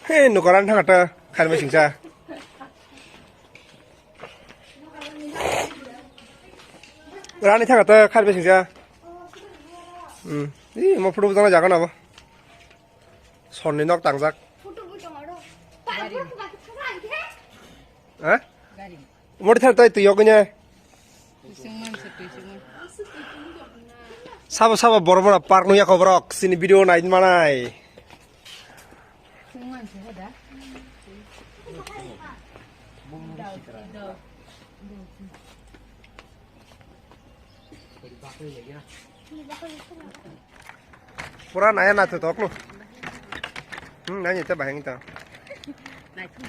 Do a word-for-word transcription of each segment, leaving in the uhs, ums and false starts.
He, nukaran thangata, kharmai singsa. Rani thangata, kharmai singsa. Hmm. Ih, mo photo bujana jaga na bo. Sonni nok tangjak. Photo bo tongo ro. Gari. Ha? Gari. Mori thar tai tu yognya. Tuising man se, tuising man. Sabo, sabo, boro, boro, park nungya ko borok, sini video nai manai. Tuising man se, hoda. Pura naya naithotok no. Hmm, nai nita bahai nita.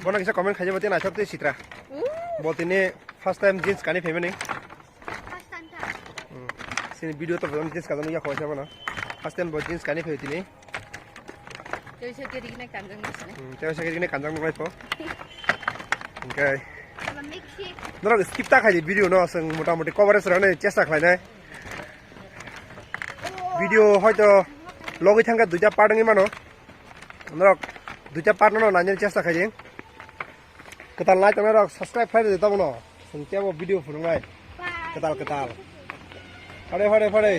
Bono kisa comment khaijabo tei naithok tei sitra. Bo tini first time jeans kani phaimani. First time ta. Hmm. Sini video to jeans kajang ya khoisa bono. First time bo jeans kani phai tini. Tei se kiri gini kanjang nai sini. Hmm, tei se kiri gini kanjang nai pho. Okay. Norok skip ta khaidi video no, seng motamoti coverage rani chesta khlainai. Video hoito logwi thangkha duita part wngwi mano. Norok duita part no nainani chesta khaidi. Kwtal nai tongnai rok subscribe khlai rwdi tabukno. Chwng tebo video phunuknai. Kwtal kwtal. Phare phare phare.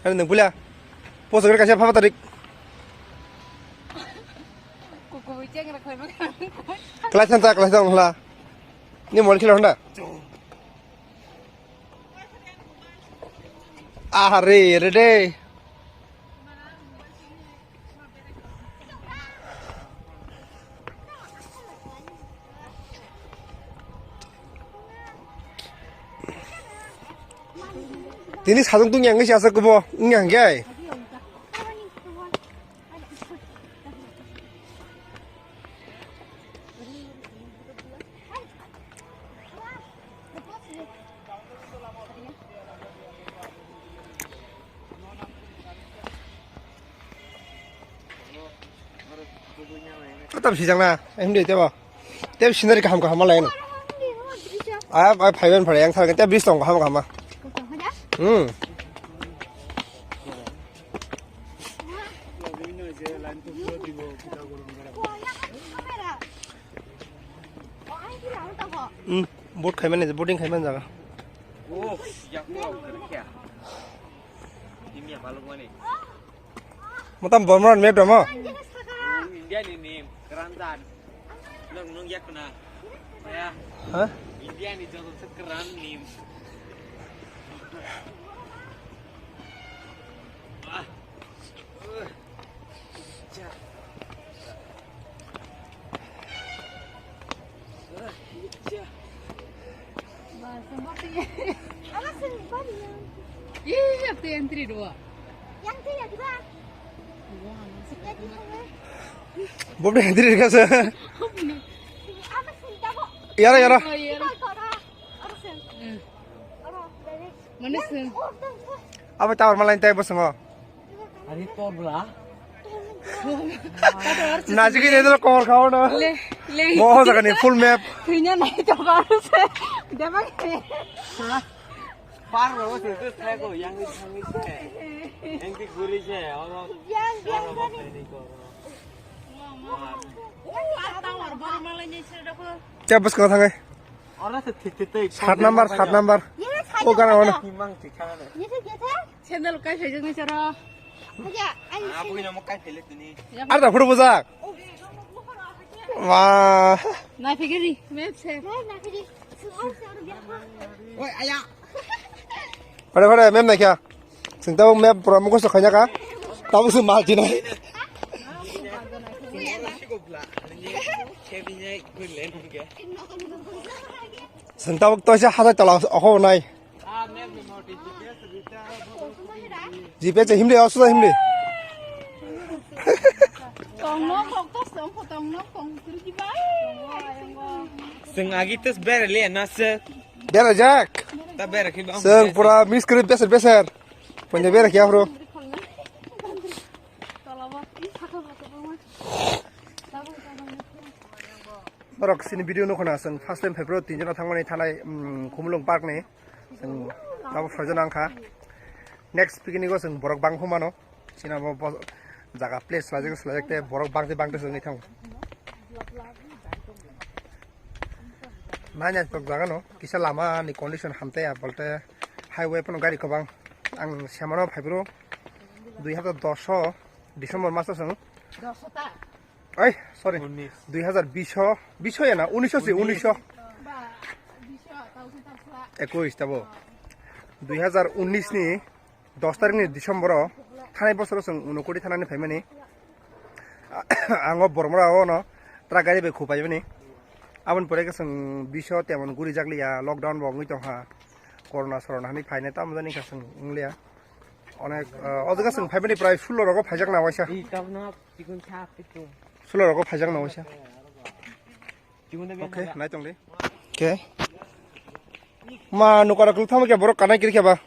Ani nung pulia. Poso gre kaisa phaba tarik. Kukubui chengra khlaima. Klai thang ta, klai thang hla. Ni mol khila honda. Ahare, rede. Tini sajung tung yang si asa kubo, yang gai. Kotam sijang na, em de tebo. Tebo scenery kaham kaham lai no. Ay, ay, phaiben phai yang thar tebo bridge tong kaham kaham. Hmm. Hmm, boat khaimani, boating khaimani jaga. Oh, yang kau kerja. Ini yang malu mana? Motam Bormon map damo? India ni nim, kerandan. Nung nung yak na. Ya. Hah? India ni joto se keran nim. Ah. Uh. Ja. Iya, iya, tuh entry dua. Yang tuh ya, dua. Bob deh, entry dikasih. Apa sih, kamu? Iya, iya. Oh, iya. Mana sih? Apa tawar malah entai bos mo? Ari tor bla. Najigi de dolo kor khao na. Le, le. Mo ho jaga ni full map. Tuinya nai to kor se. Debang se. Par ro se se thai ko yang ni thang ni se. Yang ti guri se oro. Yang, yang, yang. Tawar bor malah ni se dako. Tei bwskango thangai. Oro se thik thik tei. Sat number, sat number. O gana ono. Himang thik thangane. Sandal kai phai jani charo. Aja, ai. Ah, bugino mo kai phele tuni. Ar da photo bujak. Wah. Nai phigiri, map se. Nai phigiri. Oi, aya. Phare phare mem naikha. Chwng tabuk map pura mukhusto khainaka. Tabuk se mal chinai. Chwng tabuk toisa hatai tola okho nai. G P S himdi, osuda himdi. Chwng agi tes berele na se. Berajak. Ta bera ki bang. Chwng pura miss kri beser beser. Panja bera ki afro. Norok sini video nukho na, chwng first time February tin jona thangmani thanai, um, Khumulwng Park ni. Chwng abo soi jona wngkha. Next picnic o chwng borok bang phumano. Chini abo bo-, jaga place swlaijak swlaijak tei borok bangtwi bangtwi chwngwi thango. Naina tok jaga no kisa lama ni condition hamtaya bolte highway phano gari kwbang. Ang semano phaibro dui hazar dos o December maso chwng. Oi, sorry. Unis. Dui hazar bish o, bish o ya na, unis o se, unis o. Ekush tabo. Dui hazar unis ni dos tarik ni December o, thanai bosoro chwng Unakoti thanani phaimani. Ang o Bormora o no truck gari bai khupaimani. Aboni pore khe chwng bish o temon guri jakliya, lockdown bo wngwi tongkha. Corona sorona hani phainai tamo jani kha chwng wngliya. Onek, ah, o jaga chwng phaimani prai sullo rogo phaijak na waisa. Sullo rogo phaijak na waisa. Okay, nai tong di. Okay. Ma nukara kulu thamo khe borok kanai kiri khe ba.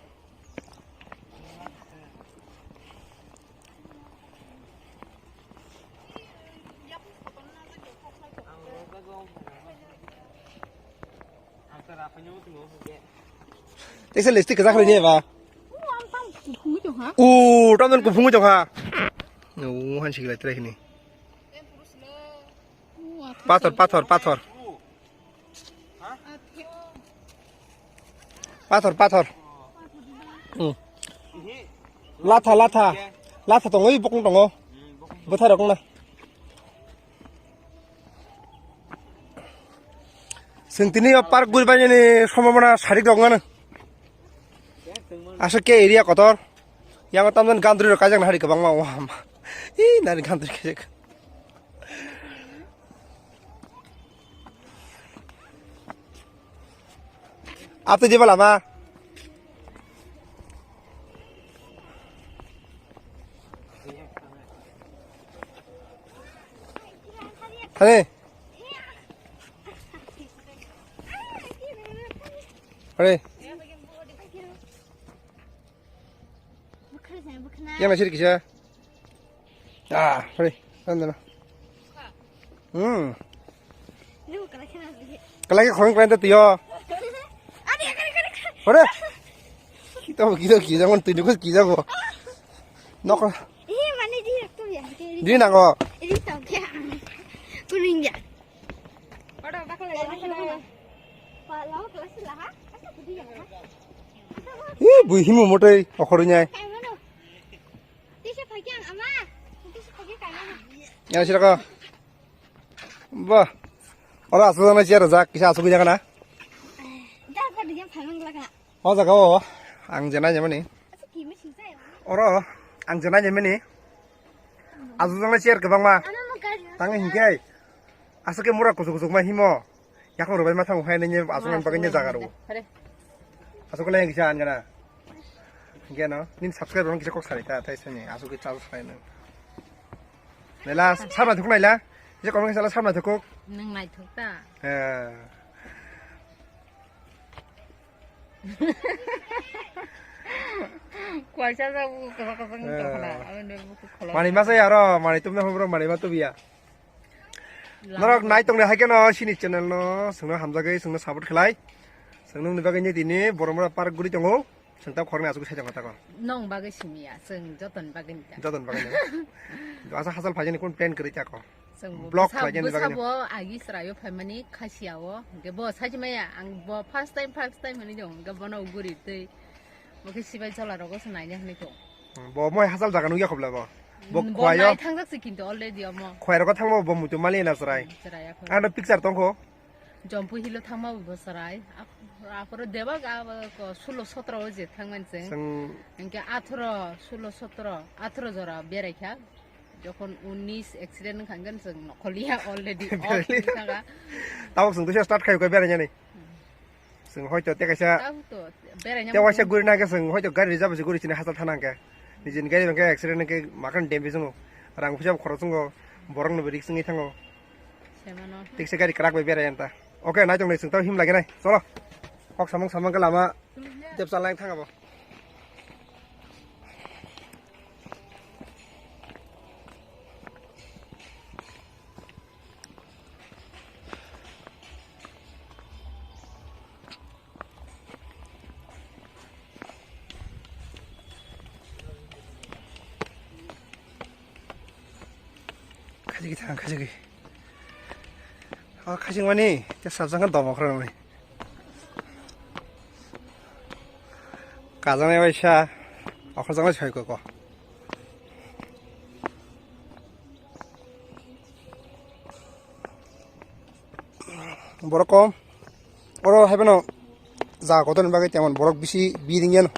Tesa lipstick kwchak rwni ba. O, tamdan kuphungwi tongkha. O, hansi gilai trai hini. Pathor, pathor, pathor. Pathor, pathor. Hmm. Latha, latha. Latha tongo, bokong tongo. Bwtharok wngna. Chwng tini o park guribaini sombhabona sarik rok wngmano. Aswk khe area kotor. Yang tamjani gandri rok kaijakna hari kwbangma. Wah, ma. Ih, nari gandri kaijak. Ate diba lama. Hare. Hare. Yang nasir kisa. Ah, hare. Sana na. Hmm. Kalai ke khorang kalai tuyo. Hare. Kita kita kita jangan tuyo kisa kisa ko. Nok. Di nango. Kuning ya. Ih, bui himu motai okhornya. Yang sirako. Bah. Ora asuk jana chair jak kisa asuk jana. O jaga o ang jena jemani. Oro ang jena jemani. Asuk jana chair kwbangma. Tang hinkai. Asuk ke mura kusuk kusuk ma himo. Yakung rwbai ma thango hai nini aswk nang bagwi ni jaga rw. Hare. Aswk le kisa an gana. Geno, nin subscribe rong kisa kok sari ta, tai sani aswk kisa aswk sai nang. Lela, sabna thuk naila. Kisa comment kisa sabna thuk. Nang naithok ta. He. Kuaisa ja bu kasa kasa ngi tongkha na. Aboni buku kholo. Mani masa ya ro, mani tumna hobro mani ma tubiya. Norok nai tongni hai kheno sini channel no, chwngno hamjagwi, chwngno support khlai. Chwng nungni bagwi ni tini Boromura park guri tongo. Chwng ta khoroknwi aswk sai tongkha tako. Nong bagwi simiya, chwng jotoni bagwi ni ta. Jotoni bagwi ni. Asa hachal phaijani kun plan kwrwi tako. Chwng bo vlog bwsa-, khlaijani bagwi ni. Bwsabo agi chwraio phaimani khasiya o. Hwnkhe bo sachi maya, ang bo first time, first time hinwi tong. Hwnkhe bono guri twi. Bo khe sibai chola rogo se naina hinwi tong. Hmm, bo moi hachal jaga nukya khobla bo. Bo hmm, bo khwayo. Nai thangjak se kintu already omo. Khwai rogo thangma bo muitu mali na chwrai. Hmm, chwrai akhoi. Ano picture tongkho. Jompu hilo thangma bo chwrai. Ap-, aporo debak abo ko sulo sotro o je thangman chwng. Chwng. Hwnkhe atharo, sulo sotro, atharo jora berai kha. Jokhon unis accident wngkha hwnkhe chwng nokholiya already off wngkha. Tabuk chwng teisa start khai kha berai yani. Hmm. Chwng hoito tei kaisa. Tabuk to berai te waisa guri na khe chwng hoito gari reserve se guri chini hachal thana hwnkhe. Nijini gari hwnkhe accident hwnkhe makan damage wngo. Rang puisa bo khorok wngo. Borok no bo risk wngwi thango. Semano. Tikse gari kwrak bai berai yan ta. Okay, nai tong nai chwng tamo him lagi nai. Cholo. Kok samung samung khe lama. Tep chalai thang abo. Kita khaisigi. O khaising mani, te sabjang khe domo khorang ni. Kajang bai sa, okhor jang bai sai ko ko. Borok kom. Oro hai phano jaga kotor ni bagwi temon borok bisi biding yano.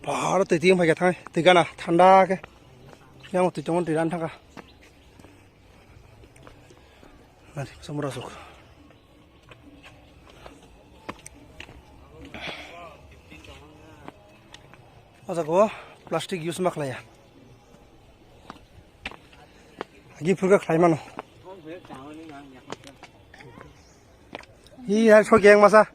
Pahar twi twi wngphaikha thang twi gana thanda khe. Yang twi tongmani twi ran thangkha. Nari, samurasuk. O jaga o plastic use ma khlaiya. Agi phurga khlai mano. Hi hai so geng masa.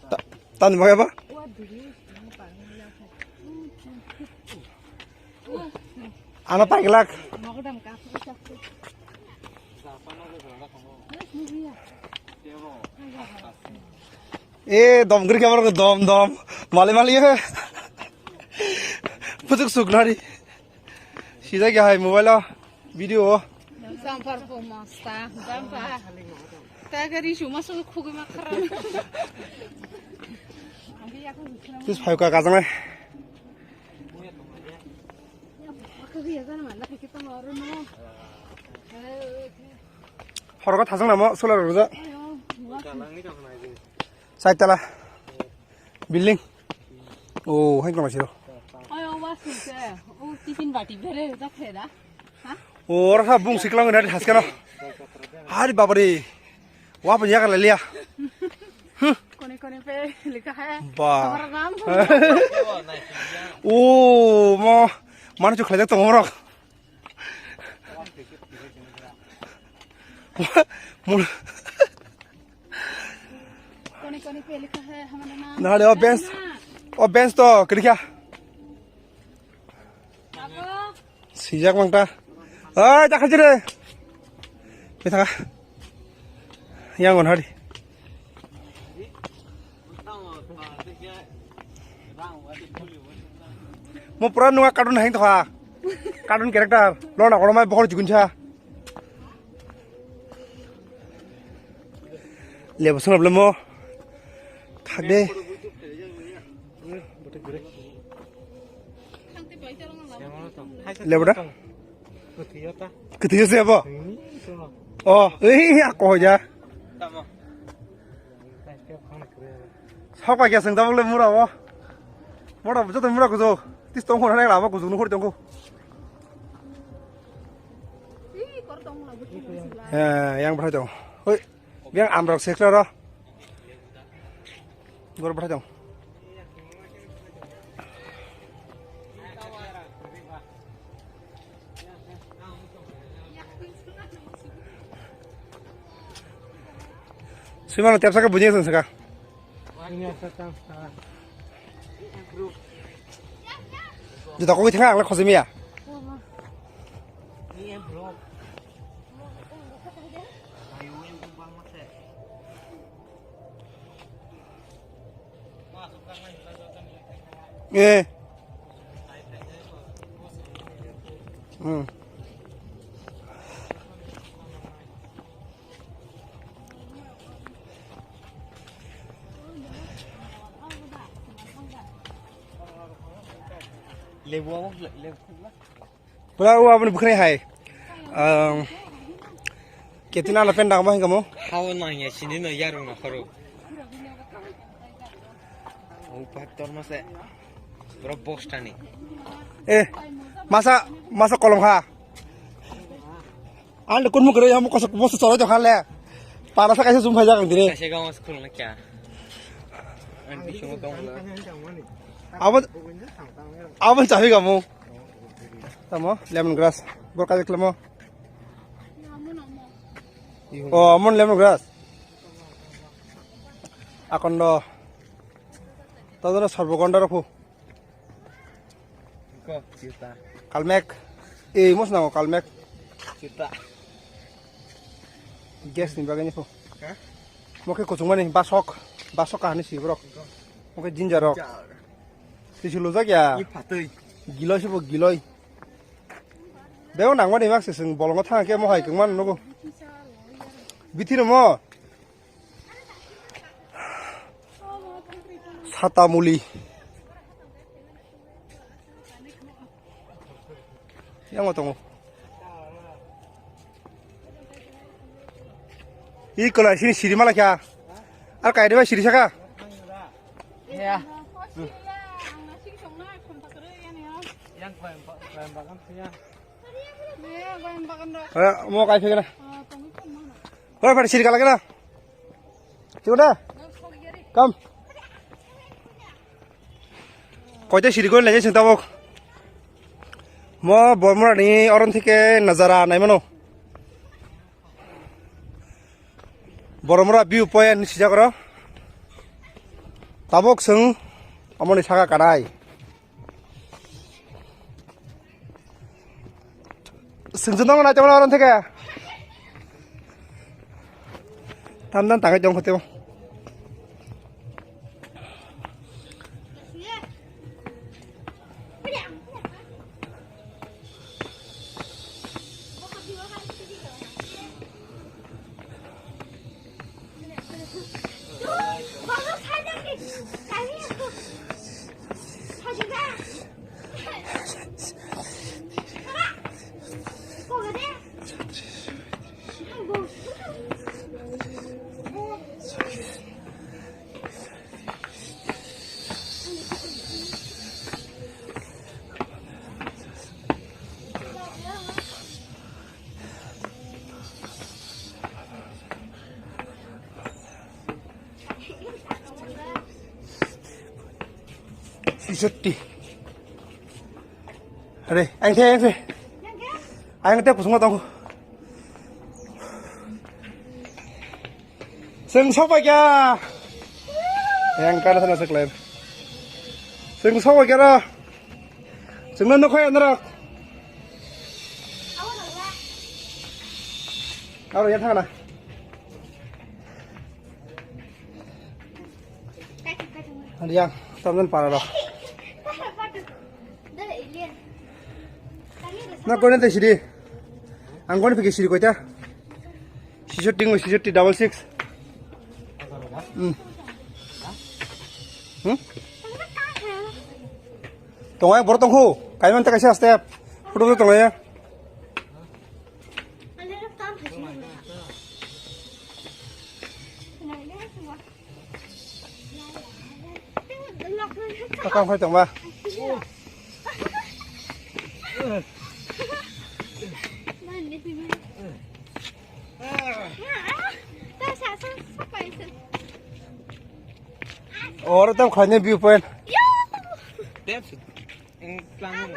Ta-, tani bagwi ba? Ano paigilak. E, dom giri khe borok dom, dom. Mali, mali, he. Putuk suk nari. Sijak ya hai mobile o video o. Jampar po masta, jampar. Ta gari suma so khugui ma khara. Tis phai ka kajang nai. Horo ka thajang namo solar roja. Sai tala. Building. Oh, hai kama siro. Oy, o wa sui se. O tiffin bati bere da kheda. Ha? O, ora sa bung siklang na haskano. Hari babari. Wa pa yaga liya. Kone kone pe likha hai. Ba. Hamara naam. Oh, mo. Manu chuk khlai jak tong morok. Mul- Kone kone pe likha hai, hamara naam. Na le, o bench. O bench to kiri kya? Abo. Sijak mangta. Oi, ta khaji re. Pe thaka. Yang on hari. Mo pura nunga cartoon hang tokha. Cartoon character. Lona kono mai bokhor jugun cha. Lebo sona blemo. Thak de. Lebo da? Kwthwi se bo? Oh, ei, ako hoja. Sokwa kya seng tabuk le mura bo. Mura bo joto mura kujo. Tis tong khona lama kujo nuhur tong ko. Eh, yang bhai tong. Hoi. Biang amrok sekla ro. Gor bhai tong. Swimano tepsa khe buji saka. Juta kok thang ang khosimiya. Eh. Hmm. Lebu abo, lebu. Pura o aboni bukhrai hai. Ang ketina la pen dagma hingamo. Hao nang ya sini no yarung na khoro. O pator mase. Pura box tani. Eh, masa, masa kolom ha. Ang le kun mukre yang mukosok box cholai to khale. Para sa kaisa sum phai jagang dire. Kaisa gamas khulna kya? Ang bisungo tong la. Abo, abo chabi gamo. Tamo lemon grass. Bor kaje klemo. O, mon lemon grass. Akondo. Tadano sarbo gonda rokhu. Ko, sita. Kalmek. Ei, mos nango kalmek. Sita. Gas ni bagani pho. Ha? Mo khe kuchung mani basok. Basok kahani si borok. Mo khe ginger rok. Ginger. Tisi lujak ya. I phatwi. Giloi se bo giloi. Beo nangmani mak se sing bolongo thang khe mo hai kwmano nugo. Bithiro mo. Sata muli. Yang tongo. I kola sini siri mala kya? Ar kai dewa siri saka? Ya. Yang kau yang kau yang bagan punya. Eh, mo kai phegena. Oi, pari siri kala kena. Chikunda. Kam. Koite siri koi lagi sing tabok. Mo Bormora ni oron thike nazara nai mano. Bormora view point sijak ro. Tabok sing amoni saka kanai. Sengjo nang nai tongna oron theke. Tam dan tangai tong khoteo. Sisatti. Are, ang the, ang the. Ang the kusung tong. Seng sok bai kya? Yang kana sana seklaim. Seng sok bai kya ra? Seng nan nokho ya narak. Aro ya thana. Yang, tamdan para ro. Na koi na te siri. Ang koi na pike siri koi ta. Sisyo ting, sisyo ti double six. Hmm. Hmm? Tongai bor tongkhu. Kaiman ta kaisa step. Photo tongai. Kakang khai tongba. Oro tam khaine view point. Tep. Eng tlang.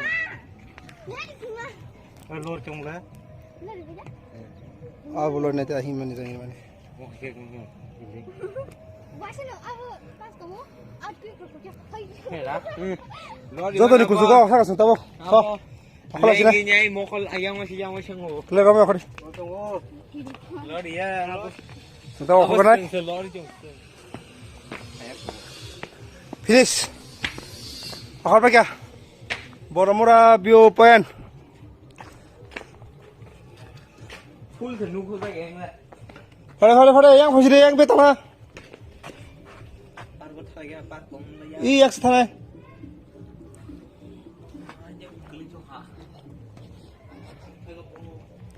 Lor chong la. Abo lor nete ahi mani jang mani. Joto ni kusugo saka sung tabo. So. Abo. Akhola sina. Legi nyai mokol ayang masi yang masi ngo. Lego me akhori. Lor ya. Sung tabo akhori nai. Lor chong. Finish. Akhor pa kya? Boromura view point. Full se nukho ta yang la. Phare, phare, phare, yang khusi de, yang betala. Par ko thai ya, par ko mla ya. I yak se thai.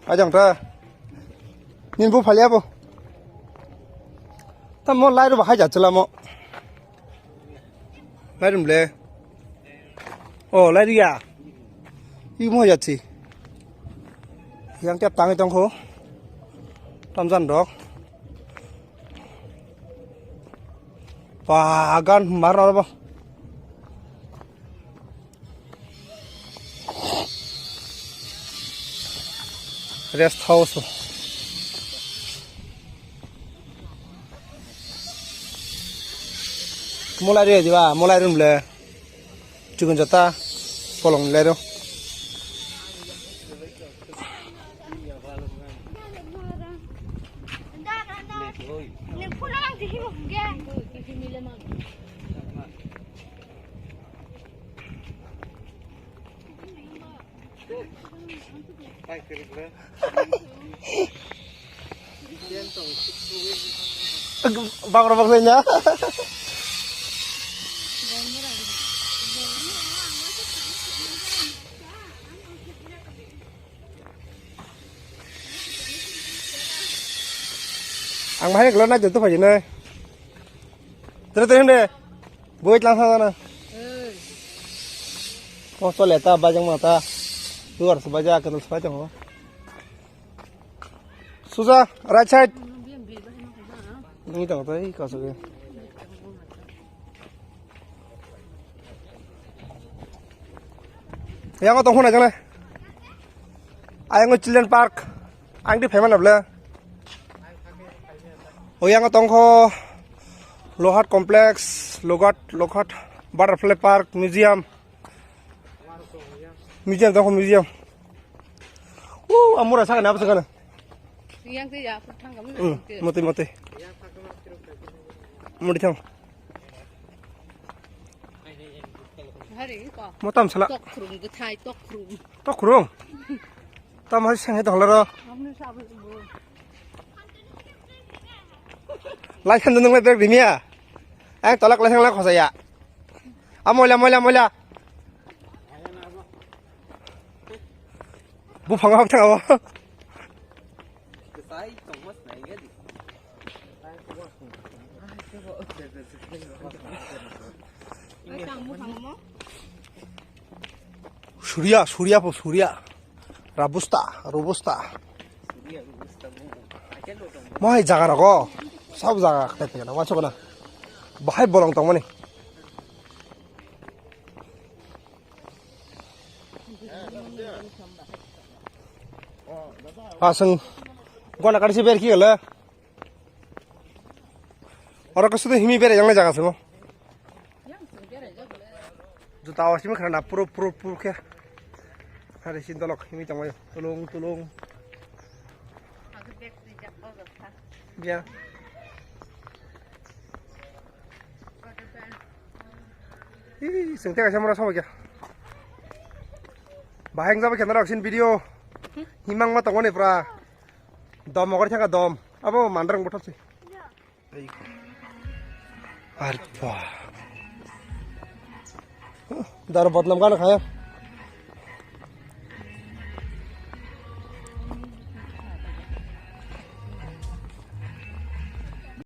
Ajang ta. Nin bu phali abo. Tamo lai ro bahai jat chala mo. Lai rum le. O, lai ria. I mo jat si. Yang tiap tangi tong kho. Tam jan dok. Bagan mar ro bo. Rest house. Mulai rw diba, mulai rw le. Chikon jata, polong le rw. Bakra bakra nya. Ang bahai kelo na joto phai nai. Tere tere hende. Boi tlang sa na. Oh, chole ta, bajang ma ta. Duar se baja, kadal se baja ho. Suja, right side. Ni tang tai ka se. Yang tong hona jang le. Ayang children park. Ang di phaima na ble. O yang tongkho Lohat Complex, Lohat, Lohat Butterfly Park, Museum. Museum tongkho, museum. Uh, amura sakana apa sakana. Yang te ya, thang kamu. Hmm, mati mati. Mati thang. Hari ko. Motam sala. Tok khurung, githai tok khurung. Tok khurung. Tam hai sang hai tong laro. Lai san nung lai bek dimiya. Ang tolak lai sang lai khosaya. A moila, moila, moila. Buphang hap thang abo. Surya, Surya po, Surya. Robusta, Robusta. Mo hai jaga rogo. Sab jaga khe khe na, wansuk na. Bahai bolong tongmani. Aswng gona kari se ber ki gala. Oro kaisa de himi bere yang jaga se mo. Juta awas himi khana puro puro puro khe. Hari sin dolok himi tongmai tulung tulung. Ya. Ih, sengte kaisa mura sama kya. Bahai wngjabai khe norok sin video. Himang ma tongmani pura. Dom ogor thangka dom. Abo mandarang bothop se. Arpa. Daro bodnam gana khaya.